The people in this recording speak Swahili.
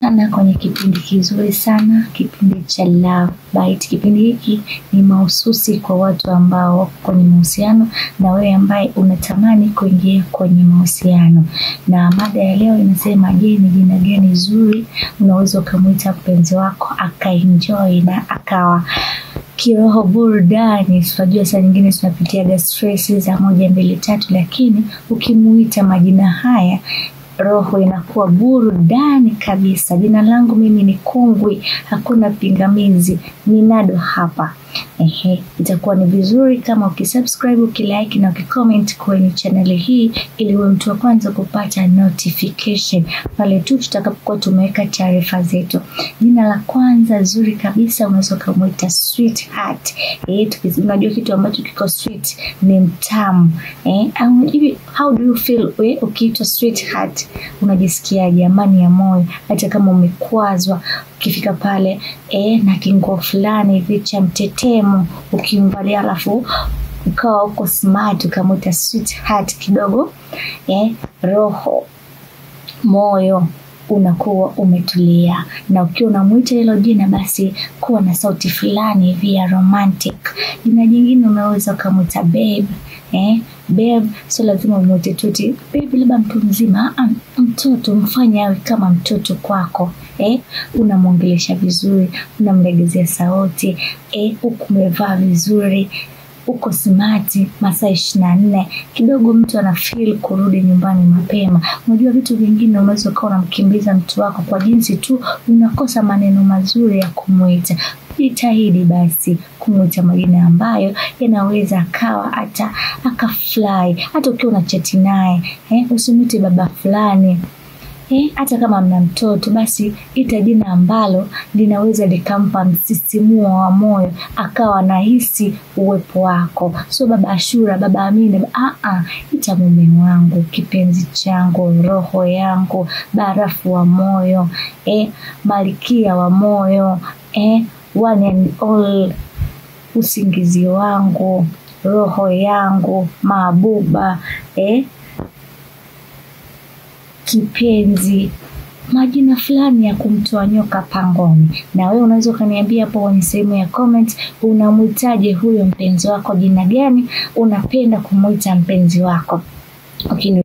Sana kwenye kipindi kizuri sana, kipindi cha Love Bite. Kipindi hiki ni mahususi kwa watu ambao wako kwenye mahusiano na wewe ambaye unatamani kuingia kwenye mahusiano. Na mada ya leo inasema, je, ni jina gani zuri unaweza ukamwita mpenzi wako akaenjoy na akawa kiroho burudani? Tunajua saa nyingine tunapitia stress za 1 2 3, lakini ukimuita majina haya roho inakuwa burudani kabisa. Jina langu mimi ni Kungwi, hakuna pingamizi, ni Nado hapa. Ehe, itakuwa ni vizuri kama ukisubscribe, ukilike na ukicomment kwenye channel hii ili uwe mtu wa kwanza kupata notification pale tu tutakapokuwa tumeweka taarifa zetu. Jina la kwanza zuri kabisa unaweza kumuita sweetheart. Unajua kitu ambacho kiko sweet ni mtamu. How do you feel ukiitwa sweetheart? Unajisikiaje? Amani ya moyo, hata kama umekwazwa ukifika pale na kinguo fulani hivi cha mtetemo ukimvalia, alafu ukawa uko smart ukamwita sweetheart kidogo, roho moyo unakuwa umetulia. Na ukiwa unamuita hilo jina, basi kuwa na sauti fulani hivi ya romantic. Jina jingine unaweza ukamwita babe. Babe sio lazima umuite tuti babe, labda mtu mzima, mtoto, mfanye awe kama mtoto kwako. Unamwongelesha vizuri, unamlegezea sauti, huku umevaa vizuri, uko smart masaa 24. Kidogo mtu ana feel kurudi nyumbani mapema. Unajua vitu vingine unaweza ukawa unamkimbiza mtu wako kwa jinsi tu unakosa maneno mazuri ya kumuita. Jitahidi basi kumuita majina ambayo yanaweza akawa hata akafly. Hata ukiwa unachati naye, usimwite baba fulani. Hata kama mna mtoto, basi ita jina ambalo linaweza likampa msisimuo wa moyo, akawa anahisi uwepo wako. So baba Ashura, baba Amina, ita mume wangu, kipenzi changu, roho yangu, barafu wa moyo, malkia wa moyo, one and all, usingizi wangu, roho yangu, mabuba, kipenzi, majina fulani ya kumtoa nyoka pangoni. Na wewe unaweza ukaniambia hapo kwenye sehemu ya comment, unamuitaje huyo mpenzi wako, jina gani unapenda kumuita mpenzi wako? Okay.